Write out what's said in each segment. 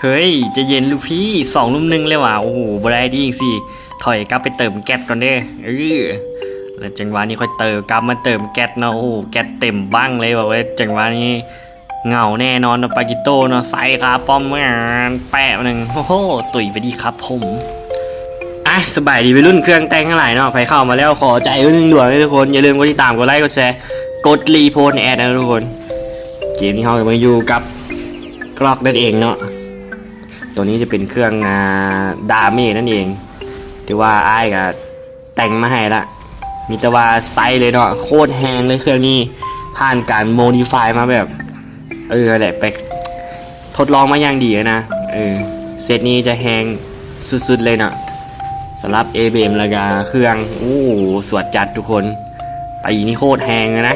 ເຮີ້ຍ ໃຈເຢັນລູກພີ່ ສອງລຸມໜຶ່ງເລີຍຫວາ. ໂອ້ໂຫ ບໍ່ໄດ້ຕິຈັ່ງຊີ້ ຖອຍກັບໄປເຕີມແກັດກ່ອນເດີ້. ເອີ ແລ້ວຈັງຫວະນີ້ຂ້ອຍເຕີມ ກັບມາເຕີມແກັດເນາະ. ໂອ້ໂຫ ແກັດເຕັມບັ້ງເລີຍ ບອກເລີຍ ຈັງຫວະນີ້ເຫງົາແນ່ນອນເນາະ ປາກິໂຕເນາະ. ໃສ່ຄາປ້ອມ ແປະໜຶ່ງ ໂອ້ໂຫ ຕຸຍໄປດີຄັບຜົມ. ອ່ະ ສະບາຍດີໄວລຸ້ນເຄື່ອງແຕ່ງທັງຫຼາຍເນາະ. ໃຜເຂົ້າມາແລ້ວຂໍໃຈໜຶ່ງດວງເດີ້ທຸກຄົນ ຢ່າລືມກົດຕິດຕາມ ກົດໄລ ກົດແຊ ກົດຣີໂພດແອັດນະທຸກຄົນ. ເກມນີ້ເຮົາກະມາຢູ່ກັບກລັອກນັ້ນເອງເນາະ. ຕົວນີ້ຈະເປັນເຄື່ອງ ອ່າ ດາເມດນັ້ນເອງ ຖືວ່າອ້າຍກະແຕ່ງມາໃຫ້ລະ ມີແຕ່ວ່າໃຊ້ເລີຍເນາະ. ໂຄດແຮງເລີຍເຄື່ອງນີ້ ຜ່ານການໂມດີຟາຍມາແບບ ເອີ ຫັ້ນແຫຼະ ໄປທົດລອງມາຢ່າງດີນະ. ເອີ ເຊັດນີ້ຈະແຮງສຸດໆເລີຍເນາະ ສຳລັບເອເບມ ແລ້ວກະເຄື່ອງ. ໂອ້ ສວດຈັດທຸກຄົນ ຕີນີ້ໂຄດແຮງເລີຍນະ.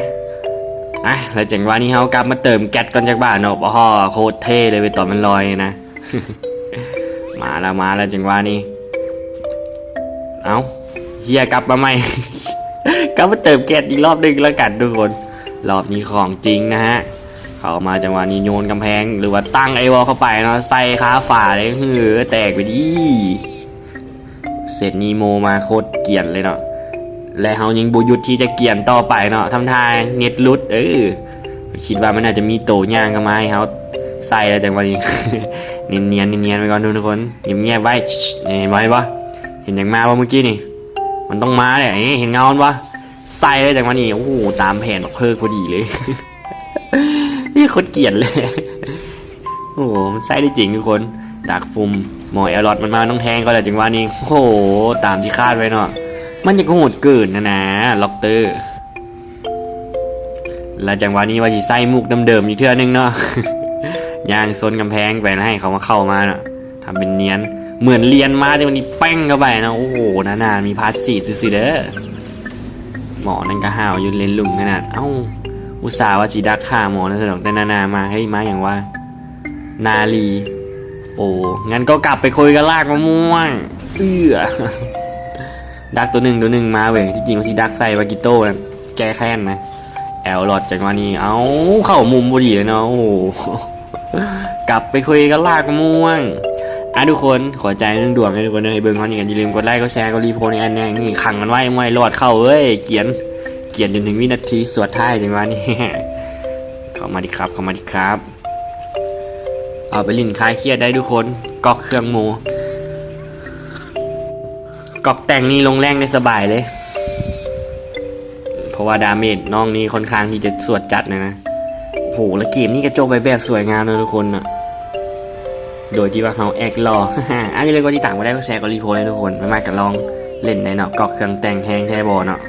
ອ່ະ ແລ້ວຈັງຫວະນີ້ເຮົາກັບມາເຕີມແກັດກ່ອນຈັກບາດເນາະ. ໂອ້ໂຫ ໂຄດເທ່ເລີຍເວີຍ ຕອນມັນລອຍນະ. ມາແລ້ວ ມາແລ້ວ ຈັງຫວະນີ້ ເອົ້າ ເຮຍ ກັບມາໃໝ່ ກັບມາເຕີມແກັດອີກລອບໜຶ່ງລະກັນທຸກຄົນ. ລອບນີ້ຂອງຈິງນະຮະ. ເຂົ້າມາຈັງຫວະນີ້ໂຍນກຳແພງ ຫຼືວ່າຕັ້ງໄອວໍເຂົ້າໄປເນາະ ໃສ່ຄາຝາເລີຍ ເຮີ ແຕກໄປດີ. ເຊັດນີ້ໂມມາໂຄດກຽນເລີຍເນາະ ແລະເຮົາຍັງບໍ່ຢຸດທີ່ຈະກຽນຕໍ່ໄປເນາະ. ທຳທ່າເນັດຫຼຸດ ເອີ ຄິດວ່າມັນອາດຈະມີໂຕຍ່າງເຂົ້າມາໃຫ້ເຮົາໃສ່ແລ້ວ ຈັງຫວະນີ້ ນຽນໆ ນຽນໆໄວ້ກ່ອນທຸກຄົນ ງຽບໆໄວ້. ເຫັນບໍ່ ເຫັນບໍ່ ເຫັນຫຍັງມາບໍ່ມື້ກີ້ນີ້? ມັນຕ້ອງມາແຫຼະ ເຫັນເງົາມັນບໍ່? ໃສ່ເລີຍ ຈັງຫວະນີ້ ໂອ້ໂຫ ຕາມແຜນບັກເພີກພໍດີເລີຍ. ນີ້ໂຄດກຽນເລີຍ. ໂອ້ໂຫ ມັນໃຊ້ໄດ້ຈິງທຸກຄົນ. ດາກຟຸມ ໝໍແອວລອດມັນມາ ຕ້ອງແທງກ່ອນແຫຼະ ຈັງຫວະນີ້. ໂອ້ໂຫ ຕາມທີ່ຄາດໄວ້ເນາະ ມັນຍັງໂຫດເກີນນະນາ ລັອກເຕີ. ແລ້ວຈັງຫວະນີ້ວ່າຊິໃຊ້ມຸກເດີມໆອີກເທື່ອໜຶ່ງເນາະ ຍ່າງຊົນກຳແພງໄປ ໃຫ້ເຂົາມາເຂົ້າມາເນາະ. ທຳເປັນນຽນ ເໝືອນລຽນມາ ແຕ່ວັນນີ້ແປ້ງເຂົ້າໄປເນາະ. ໂອ້ໂຫ ນານາມີພາດສີດຊື່ໆເດີ້. ໝໍນັ້ນກະຫ້າວຢູ່ ເຫຼັ້ນລຸງຂະໜາດ. ເອົ້າ ອຸດສ່າວ່າຊິດັກຂ້າໝໍນັ້ນຊັ້ນດອກ ແຕ່ນານາມາ. ເຮີ້ຍ ມາຫຍັງວະ ນາລີ. ໂອ້ ນັ້ນກໍກັບໄປຄຸຍກັບລາກມະມ່ວງ. ເອື້ອ ດັກໂຕໜຶ່ງ ໂຕໜຶ່ງມາເວີຍ. ທີ່ຈິງວ່າຊິດັກໃສ່ວາກິໂຕນັ້ນ ແກ້ແຄ້ນນະ. ແອວລອດຈັງຫວະນີ້ ເອົ້າ ເຂົ້າມຸມພໍດີເລີຍເນາະ. ໂອ້ໂຫ ກັບໄປຄຸຍກັບລາກມະມ່ວງ. ອ່ະ ທຸກຄົນ ຂໍໃຈໜຶ່ງດວງໃຫ້ທຸກຄົນເດີ ໃຫ້ເບິ່ງເຮົານີ້ກະຢ່າລືມກົດໄລ ກົດແຊ ກົດຣີໂພດໃນອັນແນງນີ້ ຂັງມັນໄວ້ ບໍ່ໃຫ້ລອດເຂົ້າເວີຍ. ກຽນ ກຽນຈົນເຖິງວິນາທີສຸດທ້າຍ ຈັງຫວະນີ້. ເຂົ້າມາດີຄັບ ເຂົ້າມາດີຄັບ. ເອົາໄປຫຼິ້ນຄາຍຄຽດໄດ້ທຸກຄົນ. ກອກເຄື່ອງໂມ ກອກແຕ່ງນີ້ລົງແລງໄດ້ສະບາຍເລີຍ ເພາະວ່າດາເມດນ້ອງນີ້ຄ່ອນຂ້າງທີ່ຈະສວດຈັດນະນະ. ໂຫ ແລ້ວເກມນີ້ກະຈົບໄປແບບສວຍງາມເນາະທຸກຄົນເນາະ ໂດຍທີ່ວ່າເຮົາແອັກຫຼໍ່. ອ່ະ ຢ່າລືມກົດຕິດຕາມ ກົດໄລ ກົດແຊ ກົດຣີໂພດໃຫ້ທຸກຄົນ ໄປມາກະລອງເລ່ນໄດ້ເນາະ. ກອກເຄື່ອງແຕ່ງແຮງແທ້ບໍ່ເນາະ.